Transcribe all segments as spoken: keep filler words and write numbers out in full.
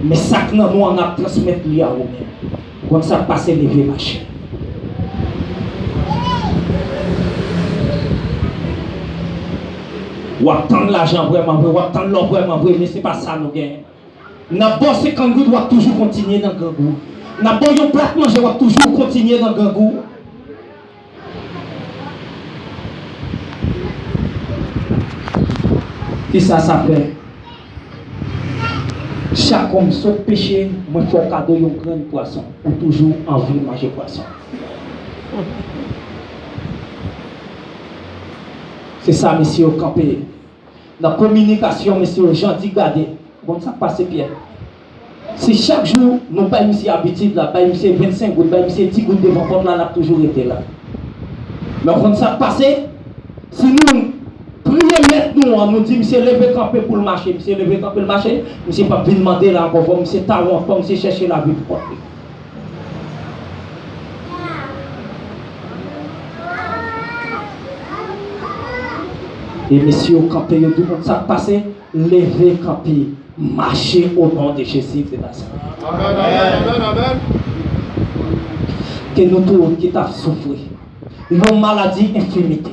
Men sa k nan nou an, n ap transmèt li a ou menm. Ou konn sa k pase, leve mache. W ap tann lajan vrèman vre, w ap tann lò vrèman vre, men se pa sa nou genyen. N ap ba w senkant goud, w ap toujou kontinye nan grangou. N ap ba w yon plat manje, w ap toujou kontinye nan grangou. Kisa sa fè? Chak kou m sot peche, mwen fè w kado yon grenn pwason. Ou toujou anvi manje pwason. Se sa mesye yo kanpe. Nan kominikasyon, mesye yo, Jan di gade, bon, sa k pase, Pyè? Si chak jou nou bay misye abitid la, bay misye vennsenk goud, bay misye dis goud devan pòt la, l ap toujou rete la. Men w konn sa k pase? Si nou priye mèt nou an, nou di misye leve kanpe pou l mache, misye leve kanpe l mache, misye p ap vin mande la ankò, fò misye ta wont, fò misye chèche lavi pou kont li. E mesye yo kanpe, yo di moun sa k pase, leve kanpe, mache o non de Jezi de Nazarèt. Amèn, amèn, amèn, amèn. Ke nou tout ki t ap soufri yon maladi enfimite,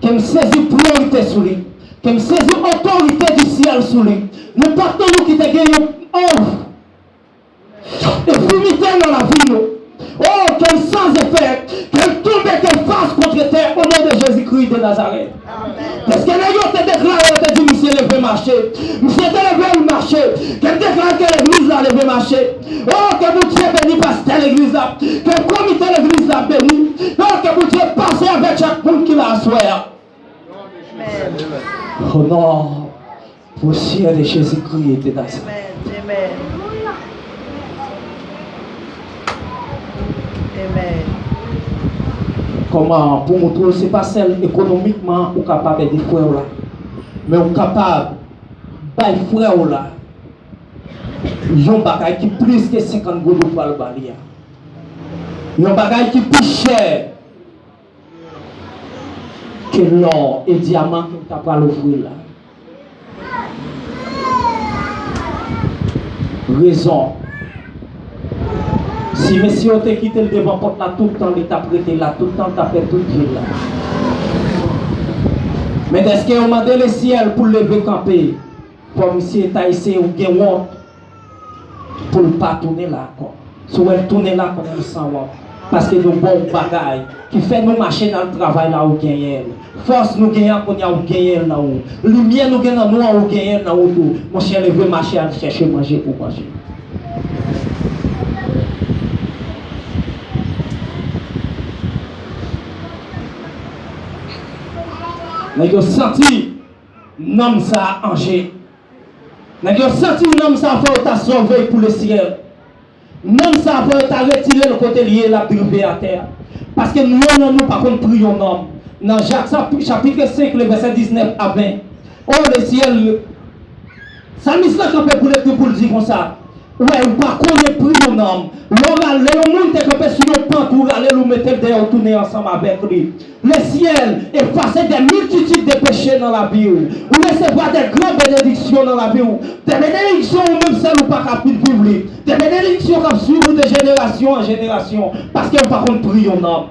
ke m sezi priyorite sou li, ke m sezi otorite di syèl sou li. Nenpòt nan nou ki te gen yon ov enfimite nan lavi nou. O, ke l san efè, ke l tonbe, ke l fas kont tè, o non de Jezikri de Nazarèt. Dèske nèg yo te deklare, yo te di misye leve mache. Misye te leve, l mache. Ke m deklare ke legliz la leve mache. O, ke Bondye beni pastè legliz la. Ke komite legliz la beni. O, ke Bondye pase avèk chak moun ki la aswè a. Amèn. O non presyè de Jezikri de Nazarèt. Amèn. Amèn. Amèn. Kòman pou montre w se pa sèl ekonomikman ou kapab ede frè w la, men ou kapab bay frè w la yon bagay ki plis ke senkant goud ou pral ba li a. Yon bagay ki pi chè ke lò e dyaman ke w ta pral ofri la. Rezon. Si mesye yo te kite l devan pòt la tout tan, li t ap rete la tout tan, l t ap fè tout vi l la. Men dèske yo mande lesyèl pou l leve kanpe, fò misye ta eseye w gen wont pou l pa tounen la ankò. Si w wè l tounen la, konnen l sanwont. Paske nou ba w bagay ki fè nou mache n al travay la, ou genyen l. Fòs nou genyen an, kounye a ou genyen l nan ou. Limyè nou gen nan nou an, ou genyen l nan ou tou. Monchè, leve mache, al chèche manje pou manje. Nèg yo santi nanm sa a anje. Nèg yo santi nanm sa a fò yo ta sove pou lesyèl. Nanm sa a fò yo ta retire l kote l ye, l ap drive atè a. Paske nou, youn nan nou pa konn pri yon nonm. Nan Jak chapit senk, le vèsè diznèf a ven. O lesyèl, salmis lan kanpe pou l ekri pou l di konsa, ou wè, ou pa konnen pri yon nonm. Lè w rale, lè yon moun te kanpe sou yon pant, ou rale l, ou mete l dèyè, ou tounen ansanm avèk li. Lesyèl efase de miltitid de peche nan lavi w. Ou resevwa de gran benediksyon nan lavi w. De benediksyon ou menm sèl ou pa ka fin viv li. De benediksyon k ap swiv ou de jenerasyon an jenerasyon. Paske ou pa konn pri yon nonm.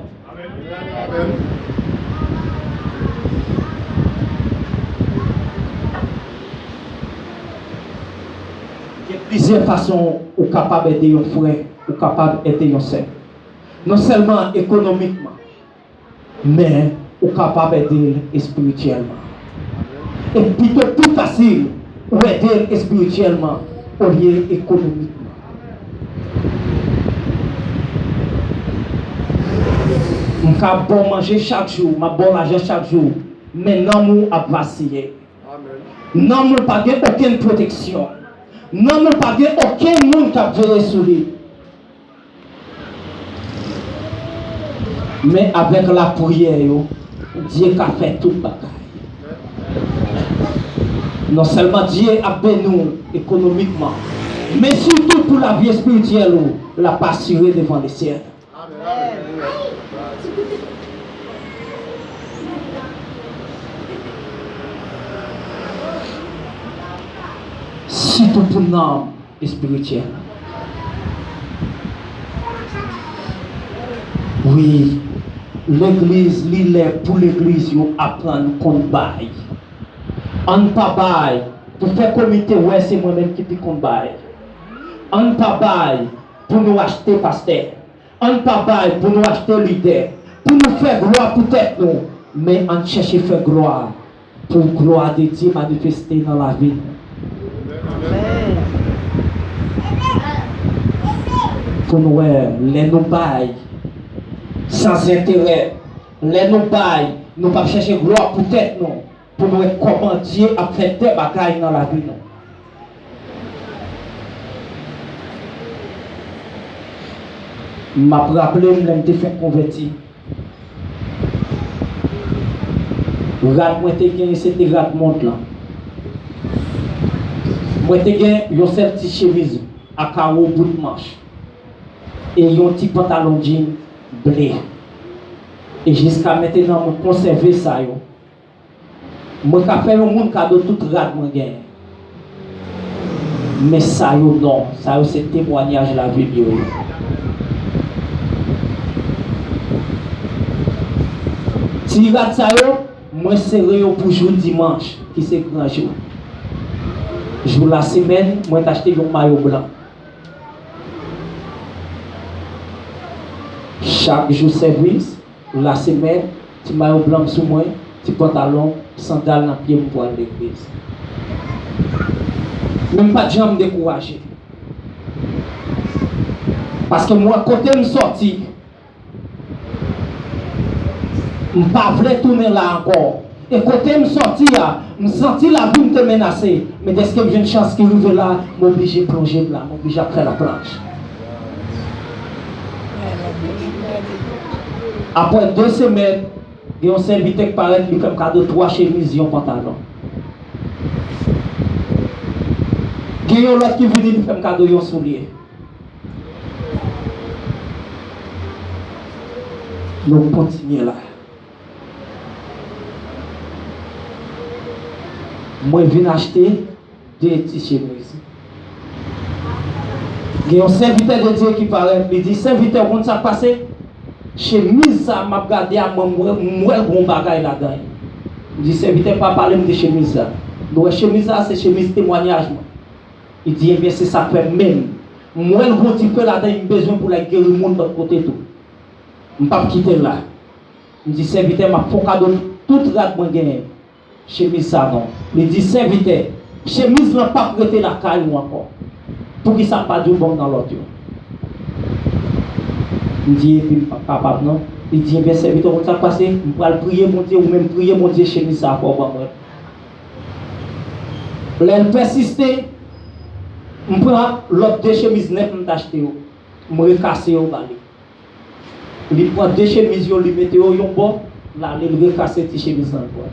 Gen plizyè fason ou kapab ede yon frè, ou kapab ede yon sè. Non sèlman ekonomikman, men ou kapab ede l espirityèlman. E pito pi fasil ou ede l espirityèlman olye ekonomikman. M ka ba w manje chak jou, m ap ba w lajan chak jou, men nanm ou ap vasiye. Nanm ou pa gen okenn pwoteksyon. Nanm ou pa gen okenn moun k ap veye sou li. Men avèk lapriyè yo, Dye ka fè tout bagay. Non sèlman Dye ap beni w ekonomikman, men sitou pou lavi espirityèl ou, l ap asire devan lesyèl. Sitou pou nanm. espirityèl. Wi, legliz, li lè pou legliz yo aprann konn bay. Ann pa bay pou fè komite wè se mwen menm ki pi konn bay. Ann pa bay pou nou achte pastè. Ann pa bay pou nou achte lidè, pou nou fè glwa pou tèt nou, men ann chèche fè glwa pou glwa de Dye manifeste nan lavi nou. Pou nou wè, lè nou bay san enterè, lè nou bay, nou p ap chèche glwa pou tèt nou, pou nou wè kòman Dye ap fè de bagay nan lavi nou. M ap raple m lè m te fèk konvèti. Rad mwen te gen, se te rad mond lan. Mwen te gen yon sèl ti chemiz a kawo bout manch e yon ti pantalon djin ble. E jiska mentenan, mwen konsève sa yo. Mwen ka fè yon moun kado tout rad mwen genyen. Men sa yo non, sa yo se temwanyaj lavi m yo ye. Ti rad sa yo, mwen sere yo pou jou dimanch, ki se gran jou. Jou lasemèn, mwen t achte yon mayo blan. Chak jou sèvis, lasemèn, ti mayo blan m sou mwen, ti pantalon, sandal nan pye m pou al legliz. Men m pa t janm dekouraje. Paske m wè kote m sòti, m pa vle tounen la ankò. E kote m sòti a, m santi lavi m te menase. Men dèske m jwenn chans ki rive la, m oblije plonje m la, m oblije ap fè laplanch. Apre de semèn, gen yon sèvitè k parèt, li fè m kado twa chemiz, yon pantalon. Gen yon lòt ki vini, li fè m kado yon soulye. Nou kontinye la. Mwen vin achte de ti chemiz. Gen yon sèvitè de Dye ki parèt, li di, "Sèvitè, ou konn sa k pase? Chemiz sa a m ap gade a, mwen, m wè, m wè l gon bagay ladan l." M di, "Sèvitè, pa pale m de chemiz sa." Nou wè chemiz sa a, se chemiz temwanyaj mwen. Li di, "Ebyen, se sa k fè m menm. M wè l gon dife ladan l, m bezwen pou l al geri moun lòt kote tou." M p ap kite l la. M di, "Sèvitè, m ap fè w kado tout rad mwen genyen. Chemiz sa non." Li di, "Sèvitè, chemiz lan p ap rete lakay ou ankò. Poukisa m pa di w ban m nan lòt yo?" M di, "Epi m p ap kapab non." Li di, "Ebyen, sèvitè, ou konn sa k pase? M pral priye Bondye, ou menm priye Bondye, chemiz sa a fè w ban mwen." Lè l pèsiste, m pran lòt de chemiz nèf m t achte yo. M rekase yo ba li. Li pran de chemiz yo, li mete yo yon bò, l ale, l rekase ti chemiz lan, l pran.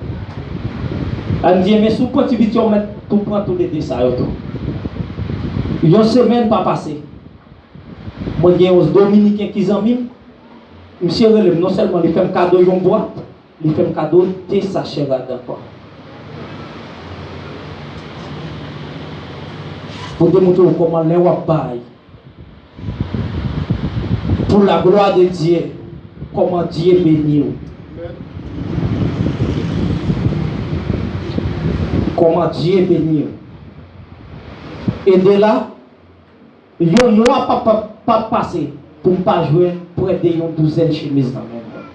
Ann di, men si w pran ti bit yo, w mèt tou pran toulede sa yo tou. Yon semèn pa pase. Mwen gen yon Dominiken ki zanmi m. Misye rele m, non sèlman li fè m kado yon bwat, li fè m kado de sachè rad ankò. Pou demontre w kòman lè w ap bay, pour la gloire de Dieu, kòman Dye beni w. Kòman Dye beni w. E de la, yon mwa p ap, p ap, p ap pase pou m pa jwenn prè de yon douzèn chemiz nan men mwen.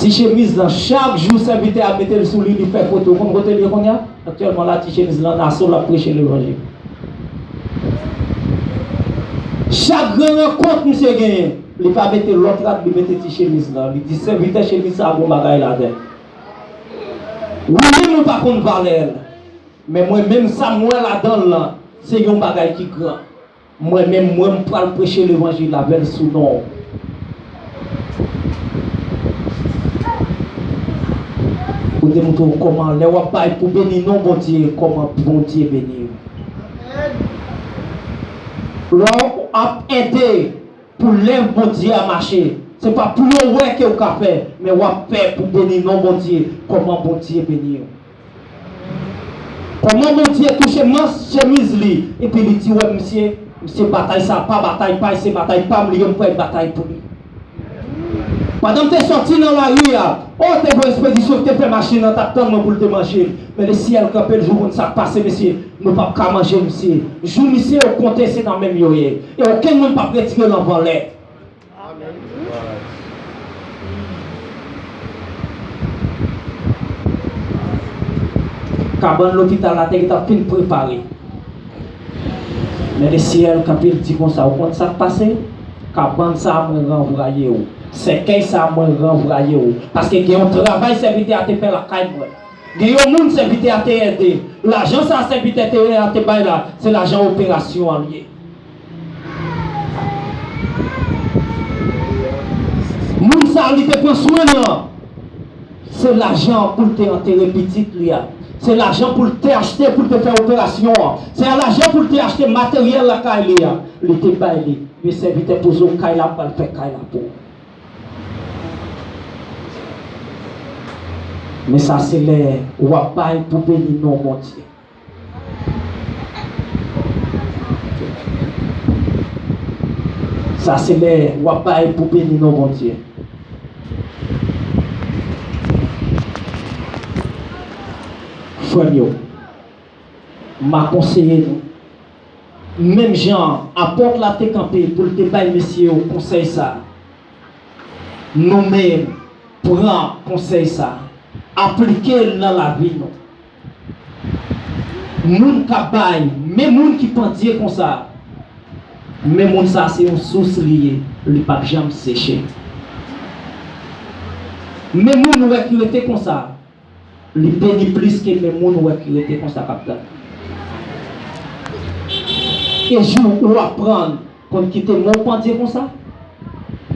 Ti chemiz lan, chak jou sèvitè a mete l sou li, li fè foto. Ou konn kote l ye kounye a? Aktyèlman la, ti chemiz lan Nassau, l ap preche levanjil. Chak gran rankont misye genyen, li pa mete lòt rad, li mete ti chemiz lan. Li di, "Sèvitè, chemiz sa a gon bagay ladan l." Ou menm ou pa konn valè l. Men mwen menm, sa m wè ladan l lan, se yon bagay ki gran. Mwen menm, mwen, m pral preche levanjil avè l sou non w. Pou demontre w kòman, lè w ap bay pou beni non Bondye, kòman Bondye beni w. Lè w ap ede pou lèv Bondye a mache, se pa pou yo wè ke w ka fè, men w ap fè pou beni non Bondye, kòman Bondye beni w. Kòman Bondye touche manch chemiz li, epi li di, wè, misye, misye, batay sa pa batay pa l, se batay pa m li ye, m pral batay pou li. Pandan m te sòti nan lari a, o, te gen yon espedisyon ki te fè machin nan t ap tann mwen pou l te manje l. Men lesyèl kanpe l, jou konn sa k pase, mesye, nou p ap ka manje misye. Jou misye yo konte, se nan men m yo ye. E okenn moun p ap retire l anvan lè. Kabann lopital la te gentan fin prepare. Men lesyèl kanpe l di konsa, ou konn sa k pase? Kabann sa a mwen ranvwaye w. Sèkèy sa a mwen ranvwaye w. Paske gen yon travay sèvitè a te fè lakay mwen. Gen yon moun sèvitè a te ede. Lajan sa a sèvitè te, a te bay la, se lajan operasyon an l ye. Moun sa a li te pran swen l lan, se lajan pou l te antere pitit li a. Se lajan pou l te achte pou l te fè operasyon an. Se lajan pou l te achte materyèl lakay li a. Li te bay li. Men sèvitè poze w kay la, m pral fè kay la pou ou. Men sa se lè w ap bay pou beni non Bondye. Sa se lè w ap bay pou beni non Bondye. Frè m yo, m a konseye nou. Menm jan apot la te kanpe pou l te bay mesye yo konsèy sa, nou menm, pran konsèy sa, aplike l nan lavi nou. Moun k ap bay, men moun ki pandye konsa, men moun sa se yon sous li ye, li p ap janm seche. Men moun ou wè ki rete konsa, li beni plis ke men moun ou wè ki rete konsa k ap tann. E jou ou aprann konn kite men w pandye konsa,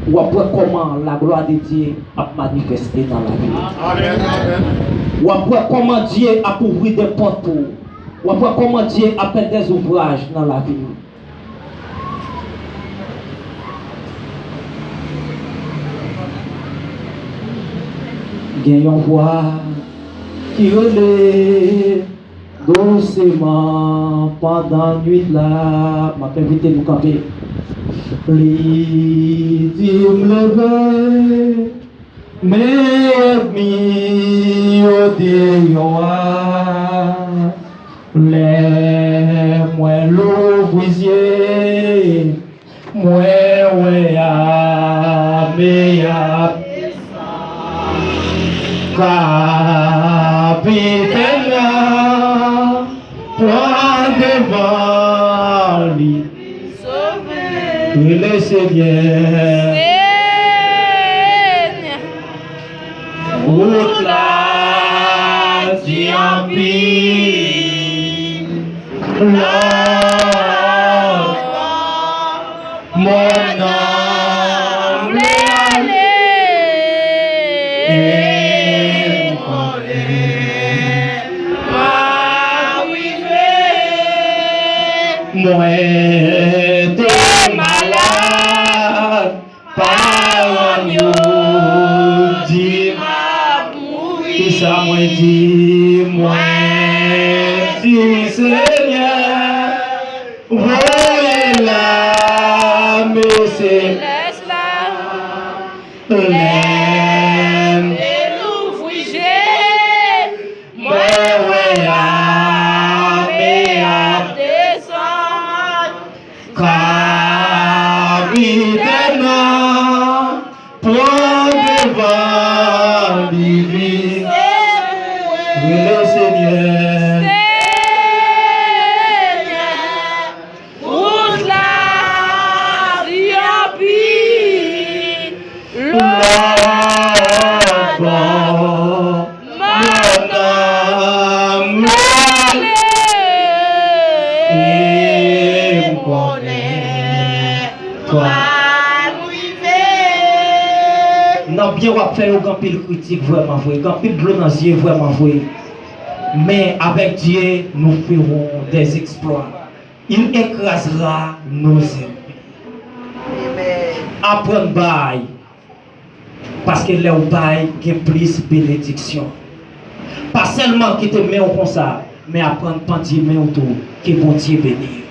w ap wè kòman laglwa de Dye ap manifeste nan lavi w. Amèn, amèn. W ap wè kòman Dye ap ouvri de pòt pou ou. W ap wè kòman Dye ap fè de zouvraj nan lavi w. Gen yon vwa ki rele douseman pandan nwit la, m ap envite nou kanpe. Li di m leve, men ènmi yo deyò a. Lè mwen louvri zye, mwen wè ame a. Kapitèn nan pran devan li. Rele Senyè. Wout la di anpil. Lòt mòn nan vle ale. E m konnen m ap rive. Mwen te malad. Paran m yo di m ap mouri. Kisa mwen di? Mwen di, Senyè, voye lame selès la. Lè m te louvri je m, mwen wè lame ap desann. Kapitèn nan pran devan li vin. Rele Senyè. Senyè, wout la di anpil. Lòt bò. Mòn nan m ale, e m konnen w ap rive. Nan byen w ap fè yo, gen anpil kritik, vrèman vre, gen anpil dlo nan zye, vrèman vre. Men avèk Dye, nous ferons des exploits. Il écrasera nos ennemis. Aprann bay. Paske lè w bay, gen plis benediksyon. Pa sèlman kite men w konsa, Men aprann pandye men w tou. Ke Bondye beni w.